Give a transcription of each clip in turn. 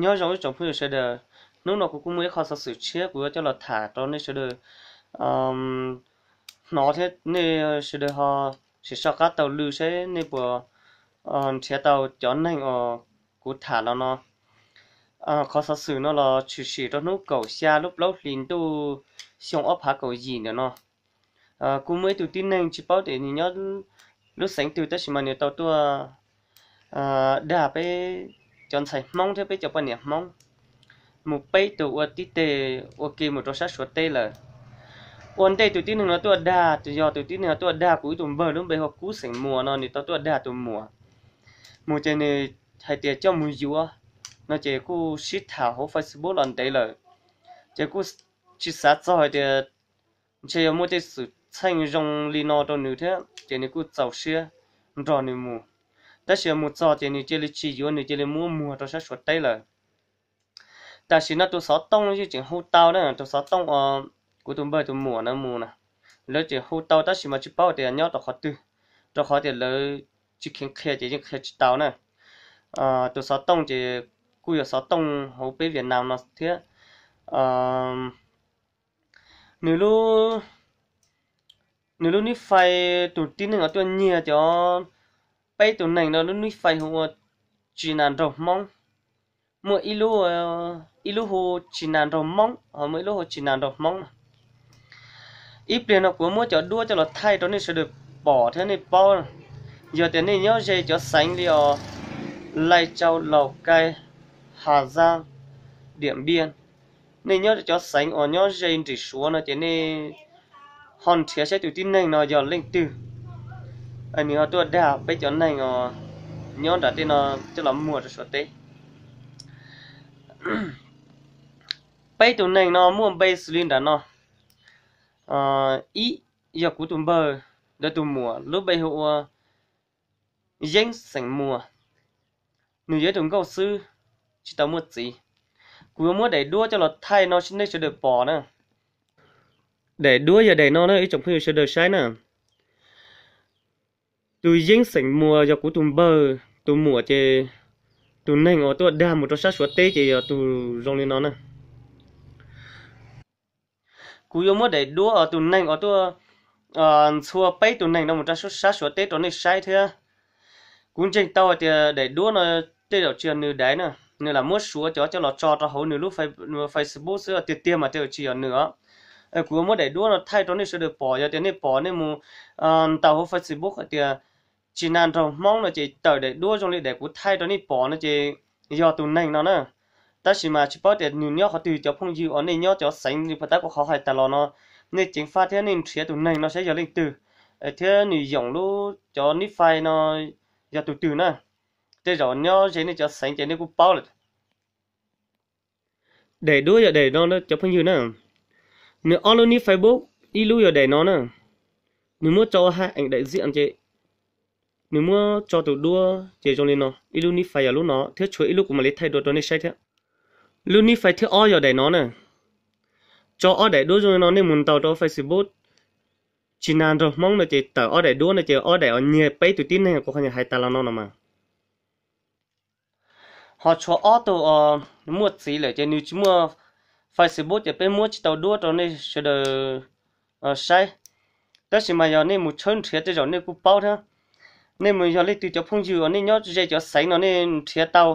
Nyob zoo ib tsoom phooj ywg sawv daws, hnub no kuv kuj muaj ib qho xov xwm tshiab kuv yuav coj los tham rau nej sawv daws hnov thiab nej sawv daws ho sim soj qab taug lw seb nej puas nrhiav tau cov neeg uas kuv tham los no. Qhov xov xwm no los tshwm sim rau hnub kaum xya lub plaub hlis ntuj xyoo ob phav kaum yim ntawm no. Kuj muaj ib tug tib neeg tsis paub tias nws nyob lub xeev twg tab sis mas nws tau tuaj dag peb cov ntxhais Hmoob thiab peb cov poj niam Hmoob mus peb tug ua tib teg ua ke mus rau sab Suav teb lawm. Ua ntej tus tib neeg no tuaj dag, yog tus tib neeg no tuaj dag kuv ib tug npawg lub npe hu ua Kub xeem Muas no nws tau tuaj dag tus muam mus ces nws hais tias coj mus yuav no ces kuj sib tham hauv Facebook los ntev lawm, ces kuj tsis xav txog hais tias ntshe yuav muaj tej xwm txheej zoo li no rau nws thiab ces nws kuj txaus siab nrog nws mus. Tab sis mus txog ces nws cia li tsis yuav, nws cia li muab muag rau sab Suav teb lawm. Tam sim no tus xov tooj yeej tseem hu tau na, tus xov tooj uas kuv tus npawg tus muam no mus na, lawv tseem hu tau tab sis mas tsis paub tias nyob rau qhov twg, rau qhov tias lawv tsis kheev qhia ces yeej qhia tsis tau na. Tus xov tooj ces kuj yog xov tooj hauv peb Vietnam no thiab. Nws lub, nws lub nib fais, tus tib neeg uas tuaj nyiag cov peb tus neeg no lub nib fais hu ua Tsis Nas Nraug Hmoob. Muaj ib lub, ib lub hu Tsis Nas Nraug Moob, ho muaj ib lub hu Tsis Nas Nraug Hmoob no. Ib pliag no kuv muab cov duab coj los thaij rau nej sawv daws pom thiab nej paub. Yog tias nej nyob ze cov xeev li os, Lai Châu, Lào Cai, Hà Giang, Điện Biên, nej nyob cov xeev uas nyob ze nrim Suav no ces nej ho nrhiav saib tus tib neeg no yog leej twg. Nws ho tuaj dag peb cov neeg os nyob nram tej no coj los muag rau Suav teb. Peb tus neeg no muaj npe xws li nram no. Ib, yog kuv tus npawg, lawv tus muam lub npe hu ua Yeeb xeem Muas. Nws yog ib tug nkauj xwb, tsis tau muaj txiv. Kuv yuav muab daim duab coj los thaij no nej sawv daws pom na. Daim duab yog daim no na ib tsoom phooj ywg sawv daws saib na. Tus Yeeb xeem Muas yog kuv tus npawg tus muam ces tus neeg uas tuaj dag mus rau sab Suav teb ces yog tus zoo li no na. Kuv yuav muab daim duab tus neeg uas tuaj ntxhua peb tus neeg no mus rau sab Suav teb rau nej saib thiab. Kuv ntseeg tau hais tias daim duab no tej zaum tsis yog nws daim na, nws lam muab Suav cov coj los tso rau hauv nws lub Facebook xwb, tiag tiag mas tej zaum tsis yog nws os. Kuv yuav muab daim duab no thaij rau nej sawv daws pom, yog tias nej pom nej mus ntaus hauv Facebook hais tias Tsis Nas Nraug Hmoob no ces tawm daim duab zoo li daim kuv thaij rau nej pom no ces yog tus neeg no na. Tab sis mas tsis paub tias nws nyob qhov twg, cov phooj ywg uas nej nyob cov xeev li puag ta kuv qhov hais tas los no, nej ceev faj thiab nej nrhiav tus neeg no saib yog leej twg, thiab nws yoom lub cov nib fais no yog tus twg na. Tej zaum nyob ze nej cov xeev ces nej kuj paub lawm. Daim duab yog daim no cov phooj ywg na. Nws ob lub nib Facebook, ib lub yog daim no na. Nws muab tso ua haj eem daim ziam ces nws muab tso tus duab ces zoo li no, ib lub nib fais yog lub no thiab tshuav ib lub kuv mam li thaij dua rau nej saib thiab. Lub nib fais thib ob yog daim no na. Tso ob daim duab zoo li no nej mus ntaus rau Facebook Tsis Nas Nraug Hmoob no ces tawm ob daim duab no ces ob daim uas nyiag peb tus tib neeg kuv qhov hais tas los no no mas. Ho tshuav ob tug uas muaj txiv lawm ces nws tsis muaj Facebook ces peb muab tsis tau duab rau nej sawv daws saib. Tab sis mas yog nej mus tshawb nrhiav tej zaum nej kuj paub thiab. Nej mus yog leej twg cov phooj ywg uas nej nyob ze cov xeev no nej nrhiav tau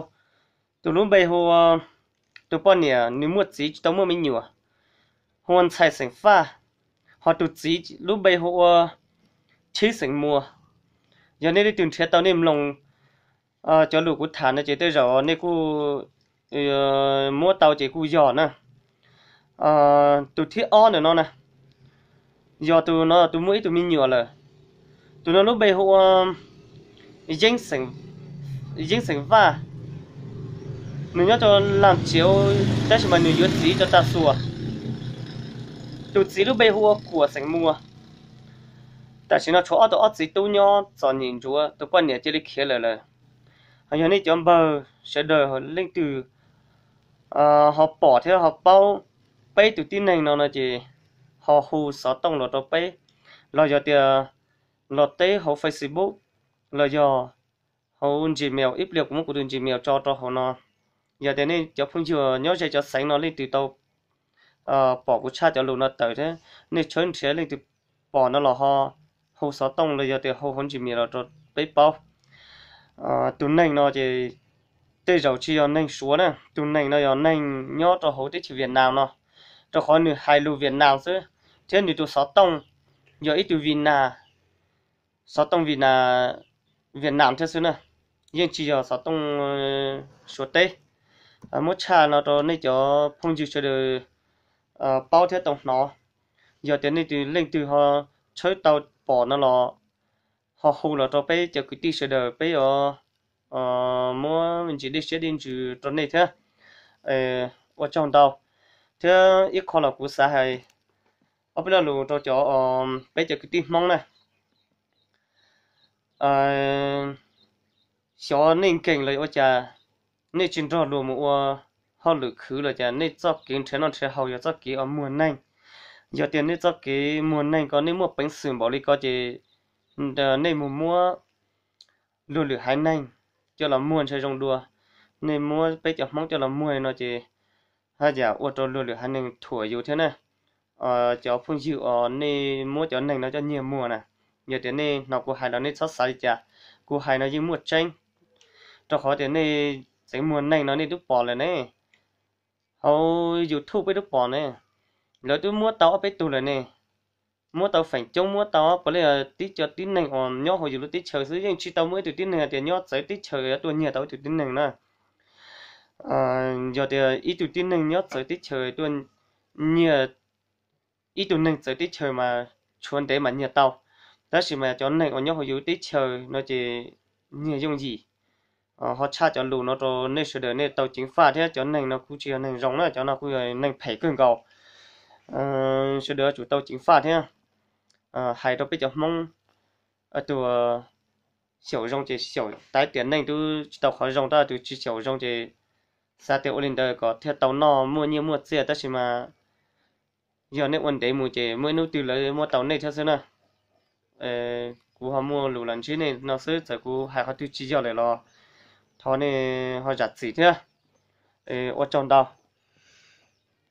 tus lub npe hu ua, tus poj niam nws muaj txiv tsis tau muaj me nyuam, hu ua Ntxhais xeem Faj, ho tus txiv lub npe hu ua Chib xeem Muas. Yog nej leej twg nrhiav tau nej mloog cov lus kuv tham no ces tej zaum nej kuj muab tau ces kuj yog na. Tus thib ob ntawm no na, yog tus no tus muaj ib tug me nyuam lawm. Tus no lub npe hu ua Yeeb xeem Vaj. Nws nyob rau Laag Tsiav tab sis mas nws yuav txiv rau Tag Xuas. Tus txiv lub npe hu ua Kuam xeem Muas. Tam sim no tshuav ob tug ob txiv tub nyob txom nyem ntsuav, tus poj niam cia li khiav lawm lawm. Yog nej cov npawg sawv daws leej twg ho pom thiab ho paub peb tus tib neeg no no ces ho hu xov tooj los rau peb, los yog tias los teb hauv Facebook, los yog hauv Gmail, ib pliag kuv muab kuv tus Gmail tso rau hauv no. Yog tias nej cov phooj ywg nyob ze cov xeev no leej twg tau pom kuv tshaj cov lus no tawm thiab nej tshawb nrhiav leej twg pom no los ho hu xov tooj los yog tias hu hauv ntsis mias los rau peb paub. Tus neeg no ces tej zaum tsis yog neeg Suav na, tus neeg no yog neeg nyob rau hauv teb chaws Vietnam no, rau qhov nws hais lus Vietnam xwb, thiab nws tus xov tooj yog ib tug Vietnam, xov tooj Vietnam, Vietnam thiab xwb na, yeej tsis yog xov tooj Suav teb. Muab tshaj no rau nej cov phooj ywg sawv daws paub thiab tau hnov. Yog tias nej leej twg ho tshawb tau pom no los ho hu los rau peb cov kwv tij sawv daws peb yuav muab ntsis dej siab dej ntsws rau nej thiab. Ua tsaug ntau. Thiab ib qho los kuv xav hais ob peb lo lus rau cov peb cov kwv tij Hmoob na. Xyov nej nkeeg los ua cas, nej tsis nrog luag mus ua hauj lwm khwv los cas nej txoj kev nrhiav noj nrhiav haus yog txoj kev uas muag neeg. Yog tias nej txoj kev muag neeg ko nej muaj peev xwm npaum li ko ces nej mus muab luag lwm haiv neeg coj los muag ntshe zoo dua. Nej muab peb cov Hmoob coj los muag no ces haj yam ua rau luag lwm haiv neeg thuam yus thiab na. Cov phooj ywg uas nej muab cov neeg no coj nyiag muag na, yog tias nej hnov kuv hais los nej txhob xav li cas, kuv hais no yeej muaj tseeb. Rau qhov tias nej txeev muag neeg no nej twb pom lawm ne, hauv YouTube peb twb pom ne, lawv twb muab tau ob peb tug lawm ne, muab tau feem coob, muab tau puav leej tib co tib neeg uas nyob hauv yus lub teb chaws xwb, yeej tsis tau muaj ib tug tib neeg tias nyob txawv teb chaws tuaj nyiag tau ib tug tib neeg na. Yog tias ib tug tib neeg nyob txawv teb chaws tuaj nyiag, ib tug neeg txawv teb chaws mas tshuav ntev mas nyiag tau, tab sis mas cov neeg uas nyob hauv yus teb chaws no ces nyiag yooj yim. Ho tshaj cov lus no rau nej sawv daws nej tau ceev faj thiab, cov neeg no kuj tsis yog neeg zoo na, cov no kuj yog neeg phem kawg nkaus. Sawv daws yuav tsum tau ceev faj thiab. Hais rau peb cov Hmoob, tus xyaum zoo ces xyaum tais tiam neej twb tsis tau qhov zoo, tab tus tsis xyaum zoo ces xav tias ua li ntawd kom thiaj tau noj muaj nyiaj muaj txiaj, tab sis mas yog nej ua ntev mus ces muaj ib hnub twg lawv muab tau nej thiab xwb na. Kuv ho muaj lus los ntsib nej no xwb, txawm kuv hais qhov twg tsis yog lawm los thov nej ho zam txim thiab. Ua tsaug ntau.